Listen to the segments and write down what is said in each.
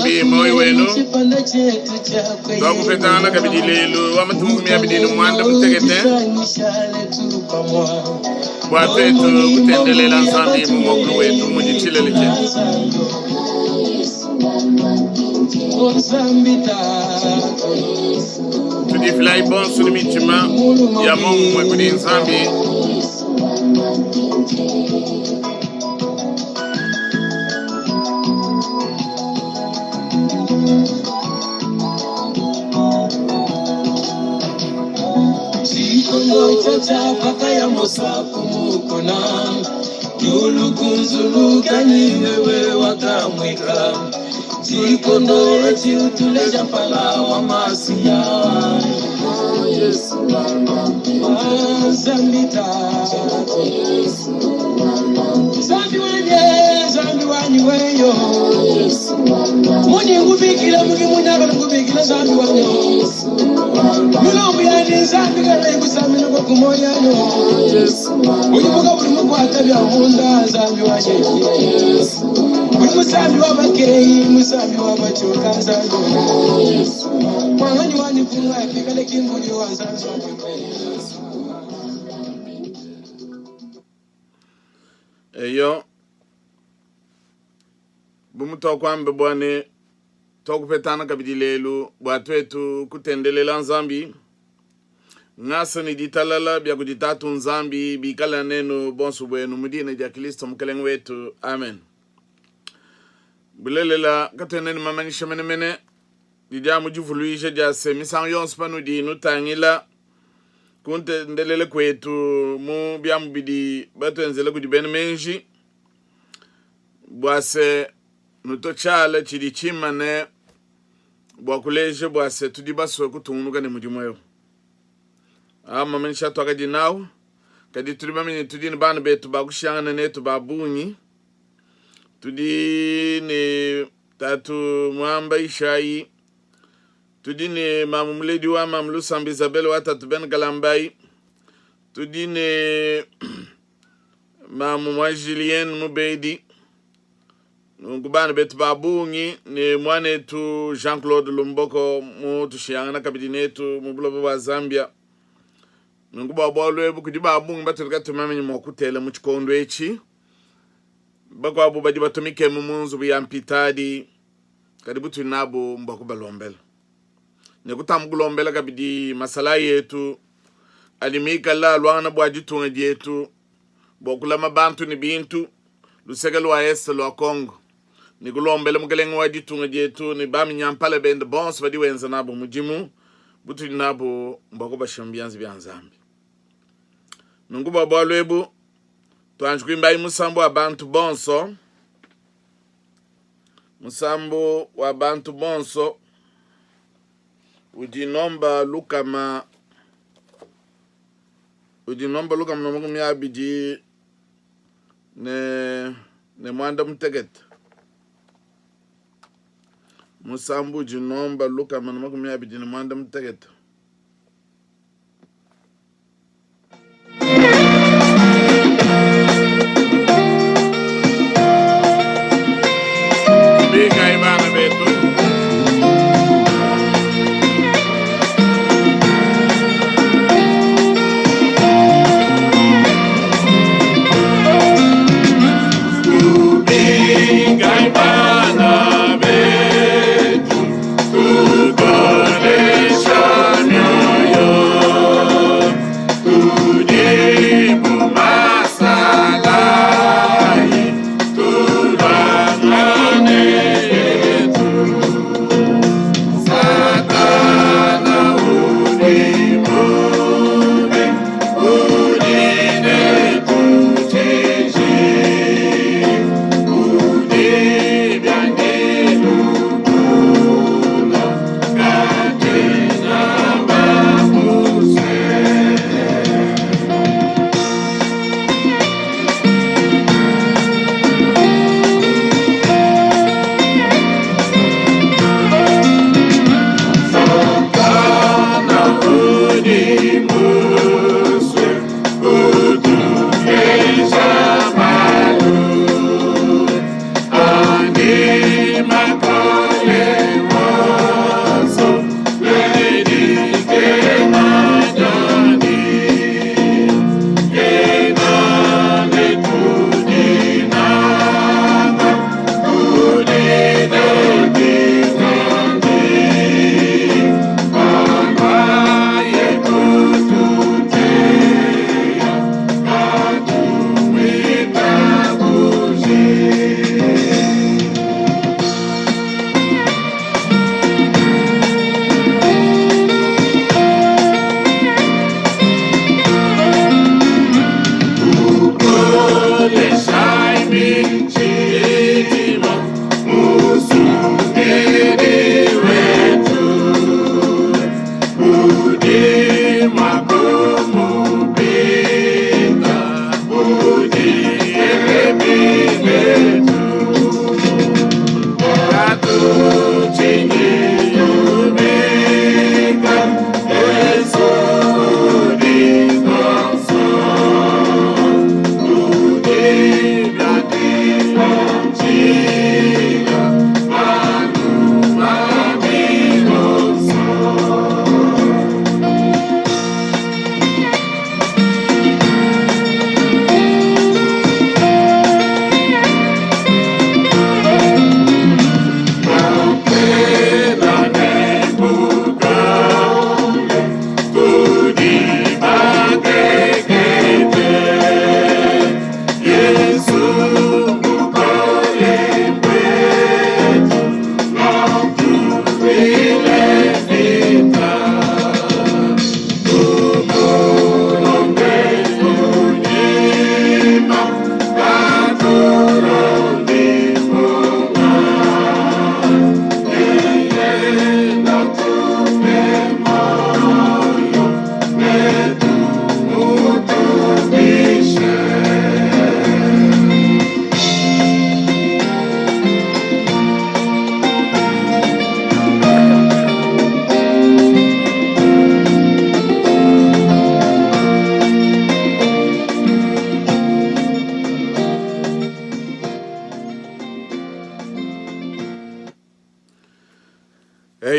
Nzambi muoyo wenu. Tuakupetangana kabidi lelu wa matuku 29 bua tuetu kutendelela Nzambi mu muakulu wetu mudi tshilele tshietu. Tudifilayi bonso ne mitshima ya muomumue kudi Nzambi. Eyo, bu mutuakuamba bua ne tuakupetana kabidi lelu bua tuetu kutendelela Nzambi, ngasa ne ditalala bia kudi Tatu Nzambi bikala nenu bonso buenu mu dina dia Kristo Mukelenge wetu. Amen. Bulelela katuena ne mamanyisha menemene, didi amu divuluija dia se misangu yonso panudi nutangila kuntendelela kuetu mu biamu bidi batuenzela kudi bena meji bua se nutue tshiala tshidi tshimane bua kuleja bua se tudi basue kutungunuka ne mudimu eu. Aa mamanyisha atuakadi nawu, kadi tudi bamanye tudi ne bana betu ba kushiyangana netu ba bungi. Tudi ne tatu Muamba Ishayi, tudi ne mamu muledi wa mamu Lusamba Isabelle wa tatu Ben Kalambayi, tudi ne mamu mwa Julienne Mubedi, nunku bana betu ba bungi ne muanetu Jean-Claude Lumboko mu tushiyangana kabidi netu mu buloba bua Zambia. Nunku bua bualu ebu kudi ba bungi batudi katuyi bamanye mua kutela mu tshikondo etshi. Bakuabu badi batumikemu mu nzubu ya mpitadi, kadi butudi nabu mbua kubalombela ne kutamba kulombela kabidi masalayi etu adi mikale aluangana bua ditunga dietu bua kulama bantu ne bintu luseke lua est lua Congo ne kulombela mukelenge wa ditunga dietu ne baminyampala bende bonso badi wenza nabu mudimu butudi nabu mbua kubashiya mu bianza bia Nzambi. Nunku bua bualu ebu tuanji kuimbayi musambu wa bantu bonso, musambu wa bantu bonso udi nomba lukama udi nomba 128 ne muanda mutekete. Musambu udi nomba 128. Bikayi bana betu. Bikayi bana betu, tukolesha.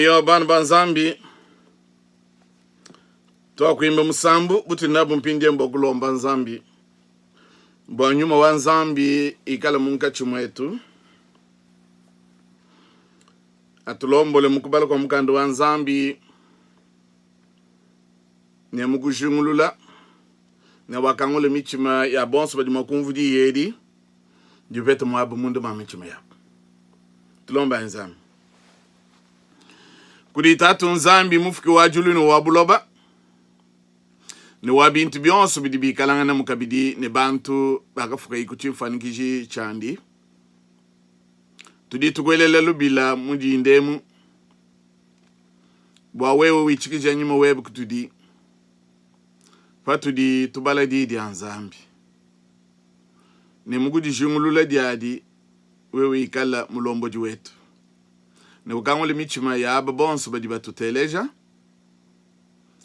Eyo, bana ba Nzambi, tuakuimba musambu butudi nabu mpindieu mbua kulomba Nzambi bua nyuma wa Nzambi ikale munkatshi muetu, atulombole mu kubala kua mukanda wa Nzambi ne mu kujingulula, ne wakangule mitshima ya bonso badi mua kumvua diyi edi dipete muaba munda mua mitshima yabu. Tulombayi Nzambi. Kudi Tatu Nzambi mufuki wa diulu ne wa buloba ne wa bintu bionso bidi bikalanganamu kabidi ne bantu bakafukayi ku tshifuanyikiji tshiandi, tudi tukuelela lubila mu dinda emu bua wewe witshikije nyuma webe kutudi patudi tubala Diyi dia Nzambi ne mu kudijingulula diadi, wewe ikala mulombodi wetu ne ukangule mitshima ya aba bonso badi batuteleja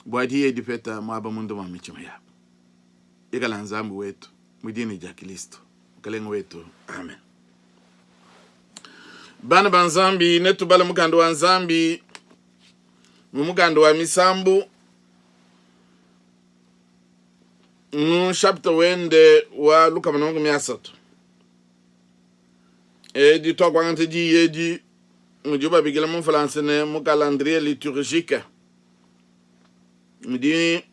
bua diyi dipeta muaba munda mua mitshima yabu. Ikala Nzambi wetu mu dina dia Kristo Mukelenge wetu, amen. Bana ba Nzambi, netubale mukanda wa Nzambi mu mukanda wa Misambu mu chapitre wende wa 130. Edi tuakuangata diyi edi mudibu babikila mu mfulanse ne mu calendrier liturgique mudi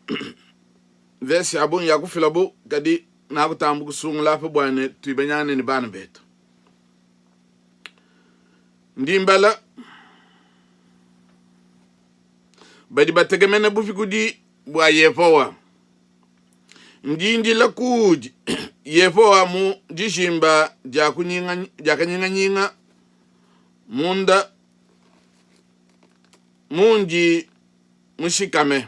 vese ya bungi ya kufilabu, kadi nakutamba kusungula apa bua ne tuibanyangane ne bana betu. Ndi mbala badi batekemena bupikudi bua Yehowa. Ndi ndila kuudi, Yehowa, mu dijimba dia kanyinganyinga munda mundi mushikame.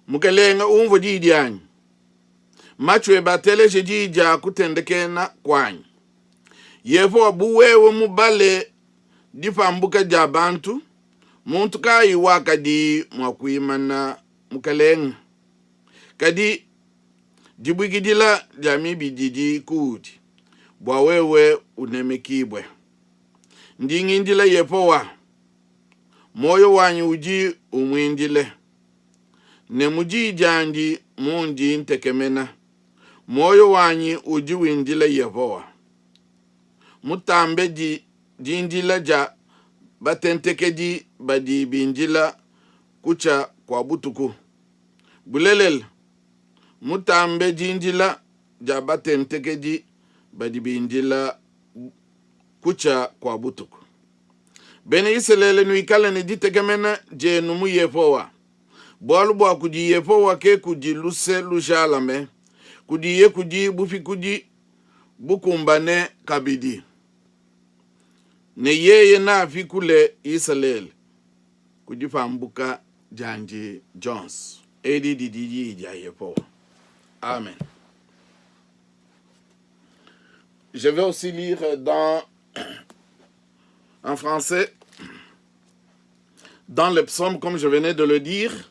Mukelenge, unvue diyi dianyi, matshu ebe ateleje diyi dia kutendekena kuanyi. Yehowa, bu wewe mubale dipambuka dia bantu, muntu kayi wakadi mua kuimana Mukelenge? Kadi dibuikidila dia mibi didi kuudi, bua wewe unemekibue. Ndi ngindila Yehowa, muoyo wanyi udi umuindile, ne mu diyi diandi mundi ntekemena. Muoyo wanyi udi windila Yehowa, mutambe di dindila dia batentekedi badi bindila kutshia kua butuku. Bulelela, mutambe dindila dia batentekedi badi bindila kutshia kua butuku. Bena Isalele, nuikale ne ditekemena dienu mu Yehowa, bualu bua kudi Yehowa ke kudi luse lujalame, kudiye kudi bupikudi bukumbane kabidi, ne yeye neapikule Isalele ku dipambuka diandi dionso. Edi didi diyi dia Yehowa. Amen. Je vais aussi lire dans, en français, dans le psaume, comme je venais de le dire,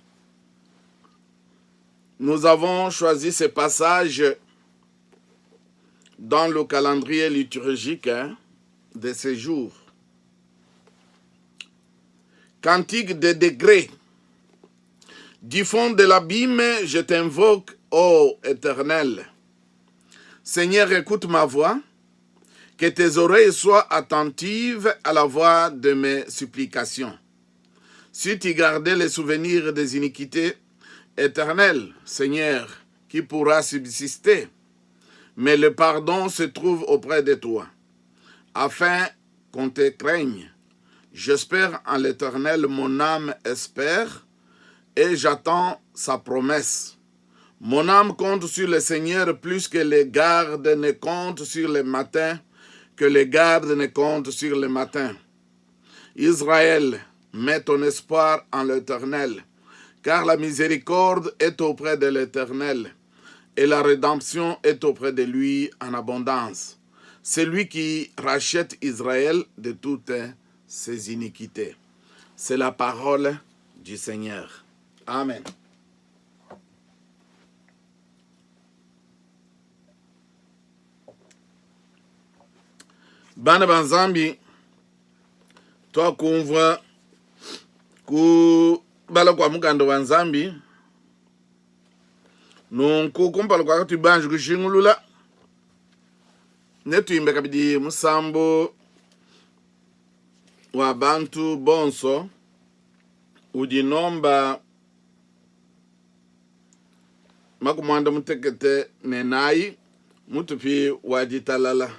nous avons choisi ce passage dans le calendrier liturgique hein, de ces jours. Cantique des degrés. Du fond de l'abîme, je t'invoque, ô Éternel. Seigneur, écoute ma voix, que tes oreilles soient attentives à la voix de mes supplications. Si tu gardais les souvenirs des iniquités, Éternel, Seigneur, qui pourra subsister? Mais le pardon se trouve auprès de toi, afin qu'on te craigne. J'espère en l'Éternel, mon âme espère, et j'attends sa promesse. Mon âme compte sur le Seigneur plus que les gardes ne comptent sur le matin, que les gardes ne comptent sur le matin. Israël, mets ton espoir en l'Éternel, car la miséricorde est auprès de l'Éternel, et la rédemption est auprès de lui en abondance. C'est lui qui rachète Israël de toutes ses iniquités. C'est la parole du Seigneur. Amen. Bana ba Nzambi, Tuakumvua kubala kua mukanda wa Nzambi. Nunku kumpala kua katuyi banji kujingulula, netuimbe kabidi musambu wa bantu bonso udi nomba makumuanda mutekete ne nayi mutupi wa ditalala.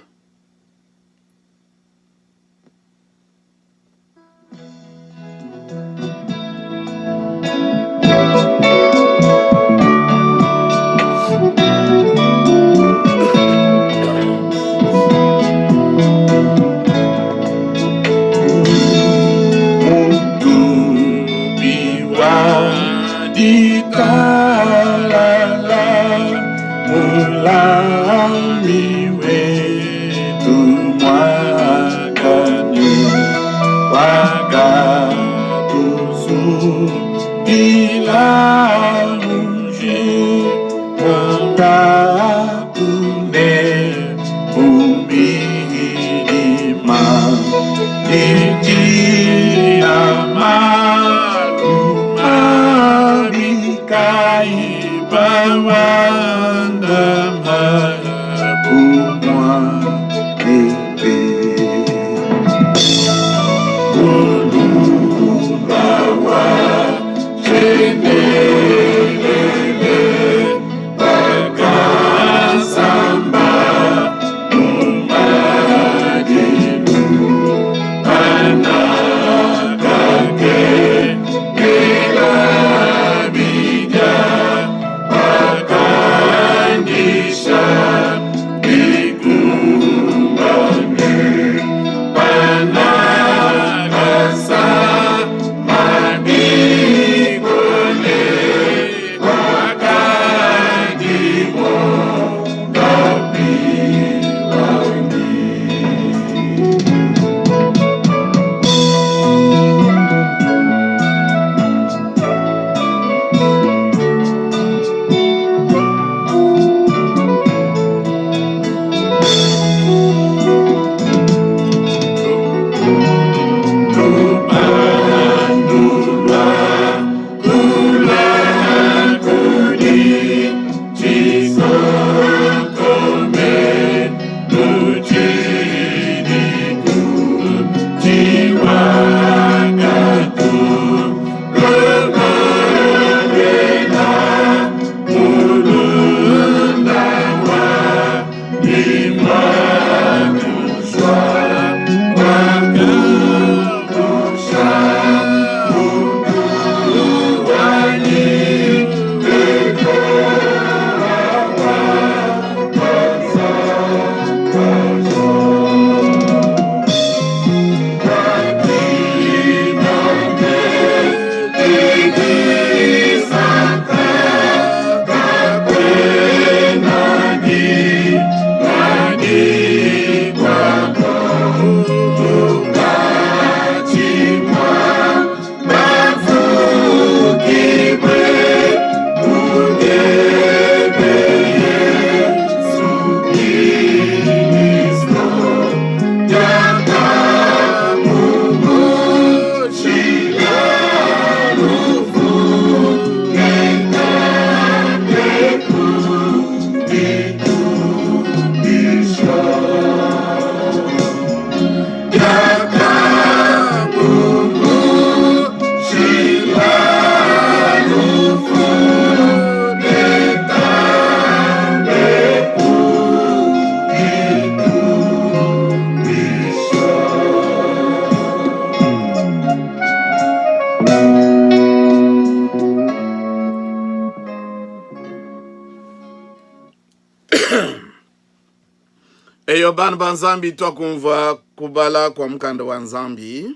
Eyo bana ba Nzambi, twakumvua kubala kua mukanda wa Nzambi.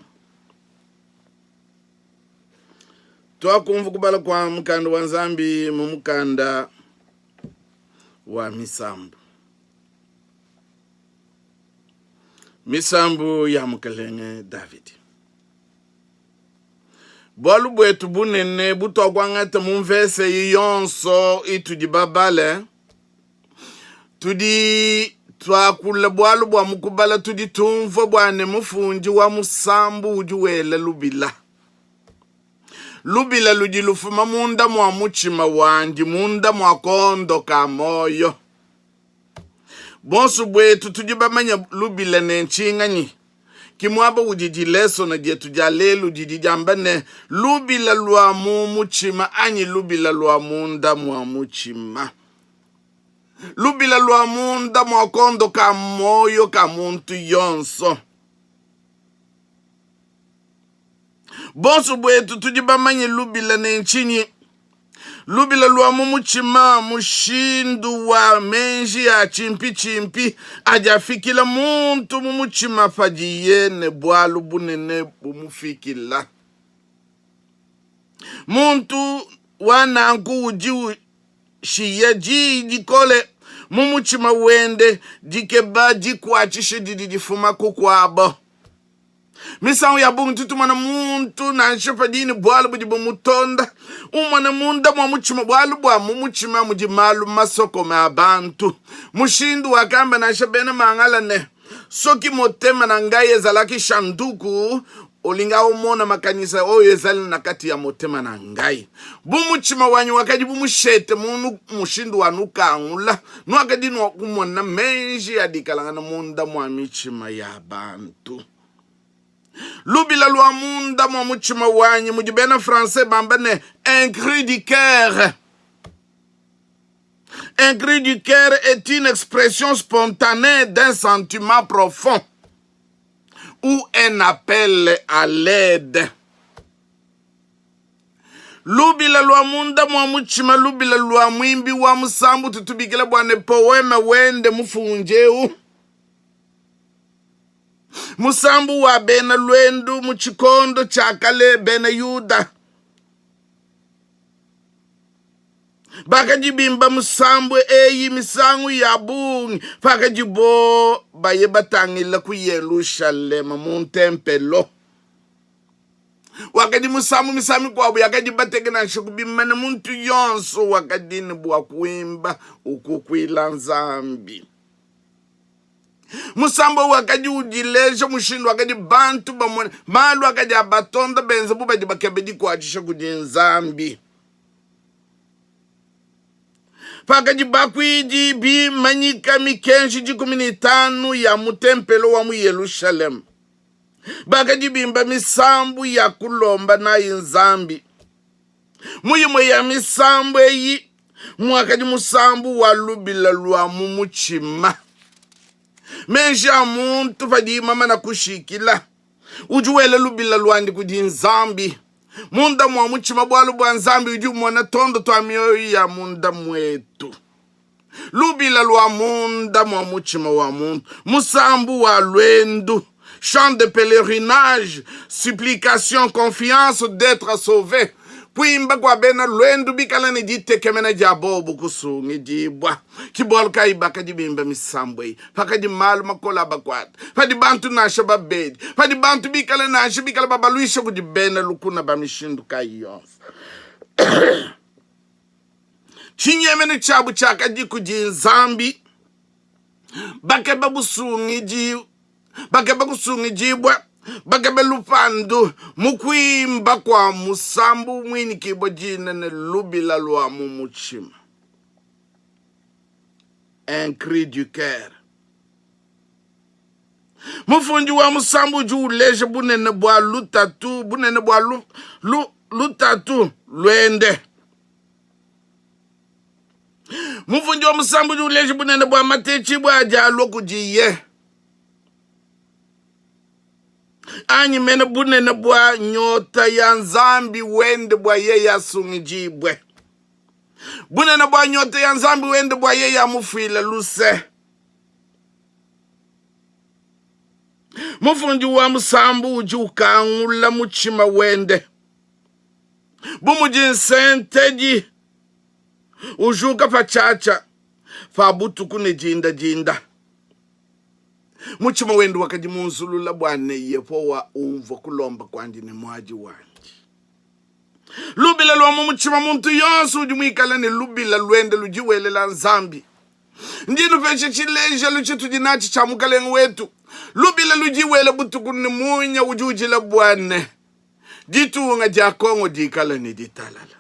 Twakumvua kubala kua mukanda wa Nzambi mu mukanda wa Misambu. Misambu ya Mukelenge Davidi. Bualu buetu bunene butuakuangata mu mvese eyi yonso itudi babale, tudi tuakula bualu bua mu kubala, tudi tumvua bua ne mufundi wa musambu udi wela lubila. Lubila ludi lufuma munda mua mutshima wandi, munda mua kondo ka muoyo. Bonso buetu tudi bamanye lubila ne ntshinganyi. Ki muaba udi dilesona dietu dia lelu didi diamba ne, Lubila lua mu mutshima anyi lubila lua munda mua mutshima. Lubila lua munda mua kondo ka muoyo ka muntu yonso. Bonso buetu tudi bamanye lubila ne ntshinyi? Lubila lua mu mutshima mushindu wa meji a tshimpitshimpi adi afikila muntu mu mutshima padiye ne bualu bunene bumufikila. Muntu wa nanku udi ushiya diyi dikole mu mutshima wende dikeba dikuatshisha didi difuma kukuabo. Misangu ya bungi tutu tumona muntu nansha padiye ne bualu budi bumutonda, umona munda mua mutshima, bualu bua mu mutshima mudi malu masokome a bantu. Mushindu wakamba nansha bena mangala ne, soki motema na ngai ezalaki shanduku, olinga omona makanisa oyo ezali na kati ya motema na ngai. Bu mutshima wanyi wakadi bu mushete mu mushindu wa nukangula, nuakadi nua kumona meji a dikalangana munda mua mitshima ya bantu. Lubila lua munda mua mutshima wanyi, mudi bena français bamba ne un cri du cœur. Un cri du cœur est une expression spontanée d'un sentiment profond ou un appel à l'aide. Lubila lua munda mua mutshima, lubila lua muimbi wa musambu tutubikila bua ne poeme wende mufundi eu, musambu wa bena luendu mu tshikondo tshia kale bena Yuda bakadi bimba musambu eyi misangu ya bungi pakadibo baye batangila ku Yelushalema mu ntempelo. Wakadi musambu misangu mikuabu yakadi bateke nansha ku bimana, muntu yonso wakadi ne bua kuimba ukukuila Nzambi. Musambu eu wakadi udileja mushindu wakadi bantu bamone malu akadi abatonda, benza bu badi bakeba dikuatshisha kudi Nzambi. Pakadi bakuidi bimanyika mikenji 15 ya mu tempelo wa mu Yelushalema, bakadi bimba misambu ya kulomba nayi Nzambi. Mu imue ya misambu eyi muakadi musambu wa lubila lua mu mutshima. Meji a muntu padiyi mamana kushikila, udi wela lubila luandi kudi Nzambi munda mua mutshima, bualu bua Nzambi udi umona tondo tua mioyo ya munda muetu. Lubila lua munda mua mutshima wa muntu, musambu wa luendu, chant de pèlerinage, supplication, confiance d'etre sauve, kuimba kua bena luendu bikala ne ditekemena dia bobu kusungidibua. Ki bualu kayi bakadi bimba misambu eyi pakadi malu makole abakuata, padi bantu nansha babedi, padi bantu bikale nansha bikale babaluisha kudi bena lukuna ba mishindu kayi yonso. Tshinyemenu tshiabu tshiakadi kudi Nzambi, bakeba busungidi, bakeba kusungidibua, bakeba lupandu mu kuimba kua musambu muinyikibua dina ne lubila lua mu mutshima, un cri du cœur. Mufundi wa musambu udi uleja bunene bua lutatu, bunene bua lu, lu, lutatu luende. Mufundi wa musambu udi uleja bunene bua matetshibua adi alua kudiye, anyi mene bunene bua nyota ya Nzambi wende bua yeye asungidibue, bunene bua nyota ya Nzambi wende bua yeye amufuile luse. Mufundi wa musambu udi ukangula mutshima wende bu mudi nsentedi ujuka patshiatshia pa butuku ne dindadinda. Mutshima wende wakadi munzulula bua ne Yehowa umvua kulomba kuandi ne muadi wandi. Lubila lua mu mutshima, muntu yonso udi muikale ne lubila luende ludi welela Nzambi. Ndi nupesha tshilejelu tshitudi natshi tshia Mukalenge wetu. Lubila ludi wela butuku ne munya udi udila bua ne, ditunga dia Kongo dikala ne ditalala.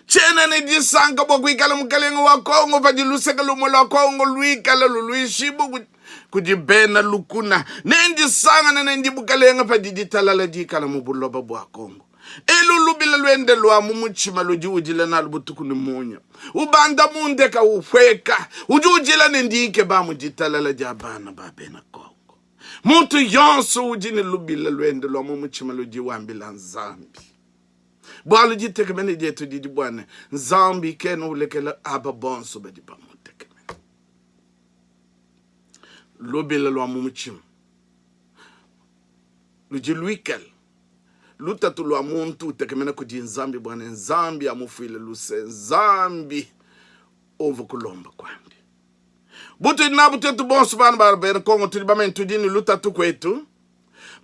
Tshiena ne disanka bua kuikala mukalenge wa Kongo padi luseke lumue lua Kongo luikala luluishibua kudi bena lukuna, ne ndisangana ne ndi bukalenge padi ditalala dikala mu buloba bua Kongo. Elu lubila luende lua mu mutshima ludi udila nalu butuku ne munya, ubanda mu ndeka upueka, udi udila ne ndi nkeba mu ditalala dia bana ba bena Kongo. Muntu yonso udi ne lubila luende lua mu mutshima ludi wambila Nzambi, bualu ditekemena dietu didi bua ne, Nzambi kena ulekela aba bonso badi bamutekemena. Lubila lua mu mutshima ludi luikale lutatu lua muntu utekemena kudi Nzambi bua ne, Nzambi amufuile luse, Nzambi umvue kulomba kuandi. Butudi nabu tuetu bonso bana ba bena Kongo tudi bamanye tudi ne lutatu kuetu.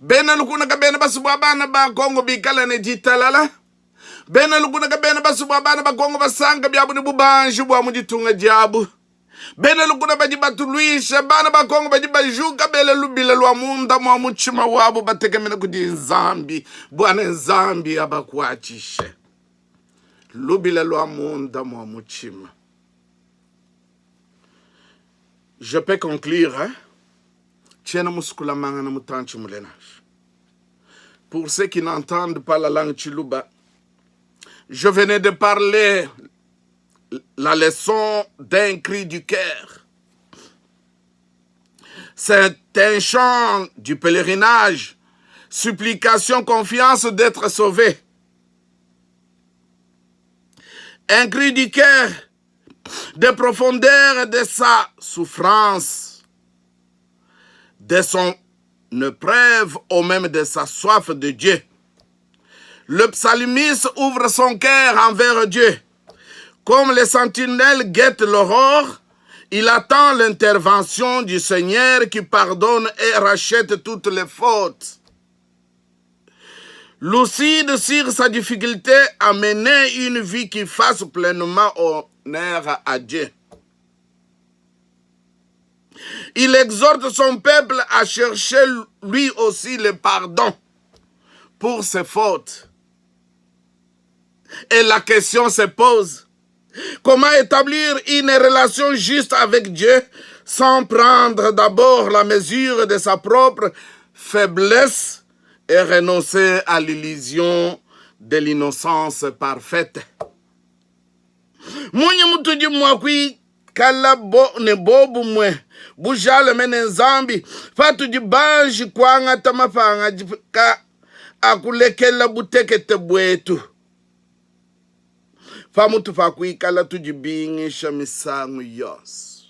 Bena lukuna kabena basue bua bana ba Kongo bikale ne ditalala. Bena lukuna kabena basue bua bana ba Kongo basanka biabu ne bubanji bua mu ditunga diabu. Bena lukuna badi batuluisha, bana ba Kongo badi bajuka bela lubila lua munda mua mutshima wabu batekemena kudi Nzambi bua ne Nzambi abakuatshishe. Lubila lua munda mua mutshima. Je peux conclure, hein? Tshiena musue kulamangana mutantshi mule nansha. Pour ceux qui n'entendent pas la langue Tshiluba, je venais de parler la leçon d'un cri du cœur. C'est un chant du pèlerinage, supplication, confiance d'être sauvé. Un cri du cœur de profondeur de sa souffrance, de son épreuve ou même de sa soif de Dieu. Le psalmiste ouvre son cœur envers Dieu. Comme les sentinelles guettent l'aurore, il attend l'intervention du Seigneur qui pardonne et rachète toutes les fautes. Lucide sur sa difficulté à mener une vie qui fasse pleinement honneur à Dieu. Il exhorte son peuple à chercher lui aussi le pardon pour ses fautes. Et la question se pose, comment établir une relation juste avec Dieu sans prendre d'abord la mesure de sa propre faiblesse et renoncer à l'illusion de l'innocence parfaite? Mmunyi mutudi mua kuikala bo ne bobumue bujalame ne Nzambi patudi banji kuangata mapangadika a kulekela butekete buetu pamutu pa kuikala tudibingisha misangu yonso?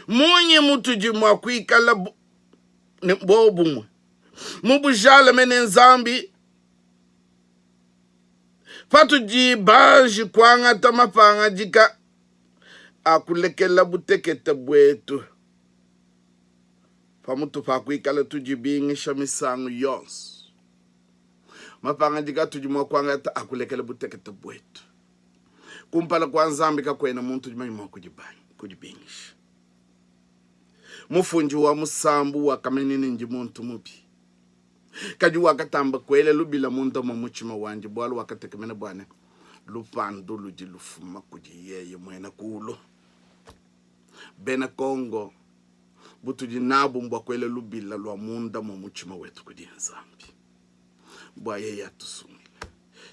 Mmunyi mutudi mua kuikala ne bobumue mu bujalame ne Nzambi Patudi banji kuangata mapangadika a kulekela butekete buetu, pamutu pa kuikala tudibingisha misangu yonso, mapangadika atudi mua kuangata a kulekela butekete buetu kumpala kua Nzambi, kakuena muntu udi mumanye mua kudibingisha. Mufundi wa musambu wakamanya ne, Ndi muntu mubi. Kadi wakatamba kuela lubila munda mua mutshima wandi, bualu wakatekemena bua ne, Lupandu ludi lufuma kudi yeye Muena Kulu. Bena Kongo, butudi nabu mbua kuela lubila lua munda mua mutshima wetu kudi Nzambi bua yeye atusungile.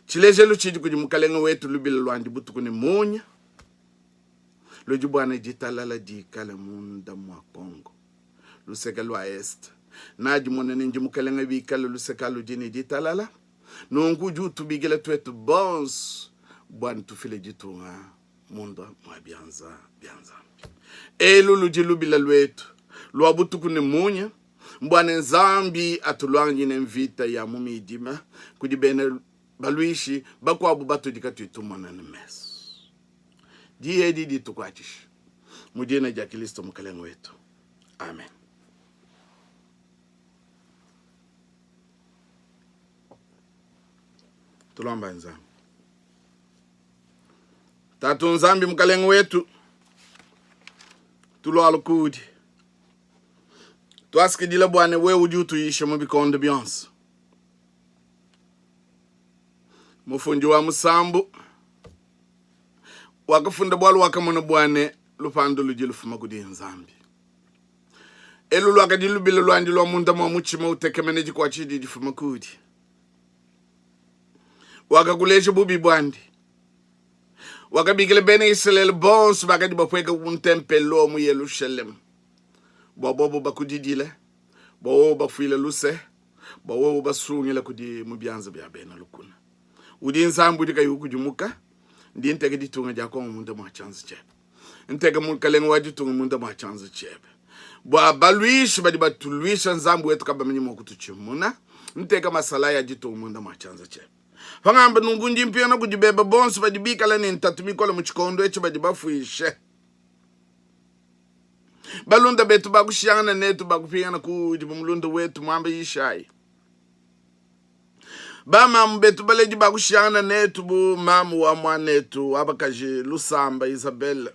Tshilejelu tshidi kudi Mukalenge wetu lubila luandi butuku ne munya ludi bua ne ditalala dikale munda mua Kongo. luseke lua est. Nadimona ne ndi mukelenge bikale luseke ludi ne ditalala. Nunku udi utubikila tuetu bonso bua tufile ditunga munda mua bianza bia Nzambi. Elu ludi lubila luetu lua butuku ne munya, mbua ne Nzambi atuluanganyine mvita ya mu midima kudi bena baluishi bakuabu batudi katuyi tumona ne mesu. Diyi edi ditukuatshishe mu dina dia Kristo Mukelenge wetu. Amen. Tulomba Nzambi. Tatu Nzambi Mukalenge wetu, Tulualu kuudi. Tuasakidila bua ne wewe udi utuyisha mu bikondo bionso. Mufundi wa musambu wakafunda bualu wakamona bua ne lupandu ludi lufuma kudi Nzambi. Elu luakadi lubila luandi lua munda mua mutshima utekemena dikuatshi didi difuma kudi. Wakakuleja bubi buandi. Wakabikila bena Isalele bonso bakadi bapueka ku ntempelo mu Yelushalema bua bobo bakudidile, bua wowo bafuile luse, bua wowo basungile kudi mu bianza bia bena lukuna. Udi Nzambi udi kayi ukudimuka. Ndi nteka ditunga dia Kongo munda mua tshianza tshiebe, nteka mukalenge wa ditunga munda mua tshianza tshiebe, bua baluishi badi batuluisha, Nzambi wetu kabamanyi mua kututshimuna. Nteka masalayi a ditunga munda mua tshianza tshiebe. Pangamba nunku, ndi mpingana kudi bebe bonso badi bikale ne ntatu mikole mu tshikondo etshi, badi bafuishe balunda betu bakushiyangana netu, bakupingana kudi bu mulunda wetu muamba Yishai. Bamamu betu baledi bakushiyangana netu bu mamu wa muanetu wa bakaji Lusamba Isabelle,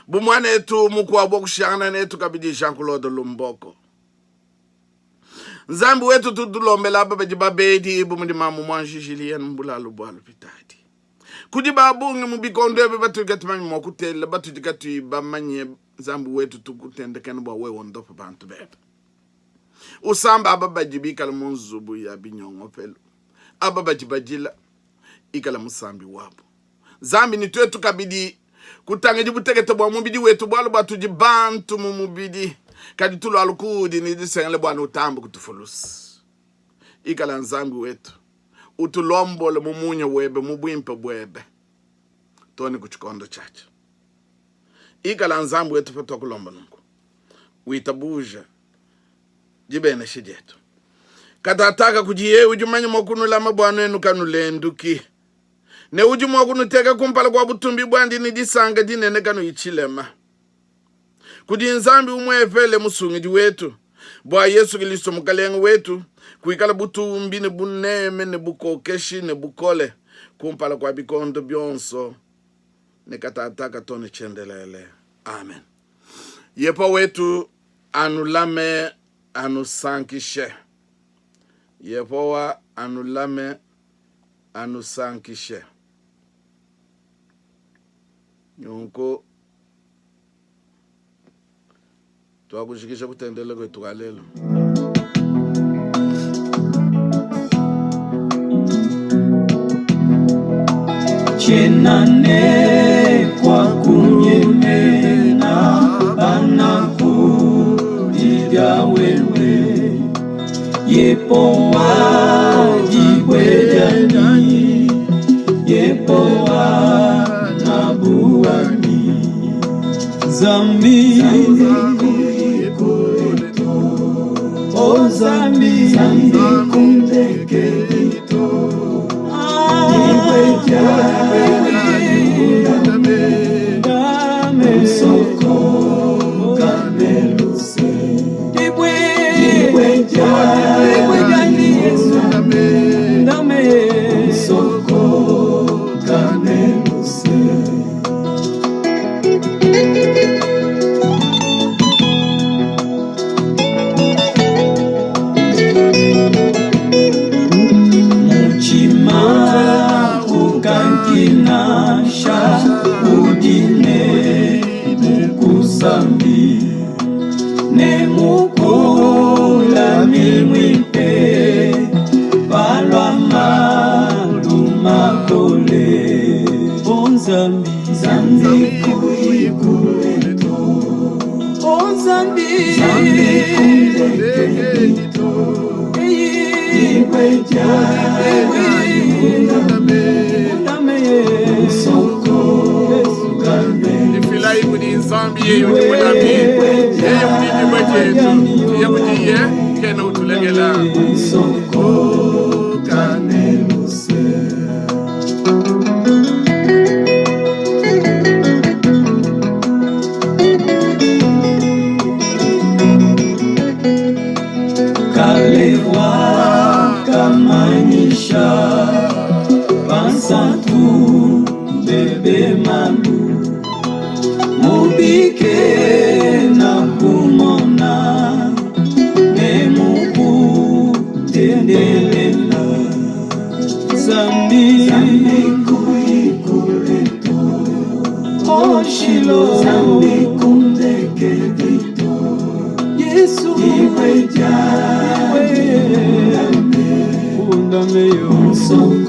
bu muanetu mukuabu wakushiyangana netu kabidi Jean-Claude Lumboko. Nzambi wetu, tutulombela aba badi babedi bu mudi mamu muanji Julienne mu bulalu bua lupitadi. Kudi ba bungi mu bikondo ebi batudi katumanye mua kutela, batudi katuyi bamanye. Nzambi wetu, tukutendekena bua wewe ondope bantu bebe, usamba aba badi bikale mu nzubu ya binyongopelu, aba badi badila, ikala musambi wabu. Nzambi, ne tuetu kabidi kutangidi butekete bua mubidi wetu, bualu bua tudi bantu mu mubidi, kadi tulualu kuudi ne disengele bua nutambe kutufulusa. Ikala Nzambi wetu, utulombole mu munya webe, mu buimpe buebe, too ne ku tshikondo tshiatshia. Ikala Nzambi wetu patuakulomba nunku, witabuja dibenesha dietu. Katataka kudi yeye udi mumanye mua kunulama bua nuenu kanulenduki, ne udi mua kunuteka kumpala kua butumbi buandi ne disanka dinene kanuyi tshilema. Kudi Nzambi umuepele Musungidi wetu, bua Yesu Kilisto Mukelenge wetu, kuikala butumbi ne buneme ne bukokeshi ne bukole kumpala kua bikondo bionso ne katataka to ne tshiendelele. Amen. Yehowa wetu anulame, anusankishe. Yehowa anulame, anusankishe. Nunku tuakujikija kutendelela kuetu ka lelu. Tshiena ne kua kunyemena bana kudi dia wewe Yepowa dibue dianyi Yepowa nabuanyi Zambi Oh Zambi kundekedi to Dibue dianyi Soko kameluse Dibue dianyi Soko kameluse Mutshima ukankinasha udi ne mukusambi ne mukulami muimpe palua malu makole o Nzambi Nzambi kule to o Nzambi Nzambi kundekedi to Dibue dianyi Soko Difilayi kudi Nzambi, yeye udi mulami, yeye udi dibue dietu, tuye kudiye, kena utulekela. Soko kaneluse Kalewa kamanyisha bansantu bebe malu. Tshioshilo Nzambi kundekedi to. Yesu Dibue dianyi undame yo. Musoko.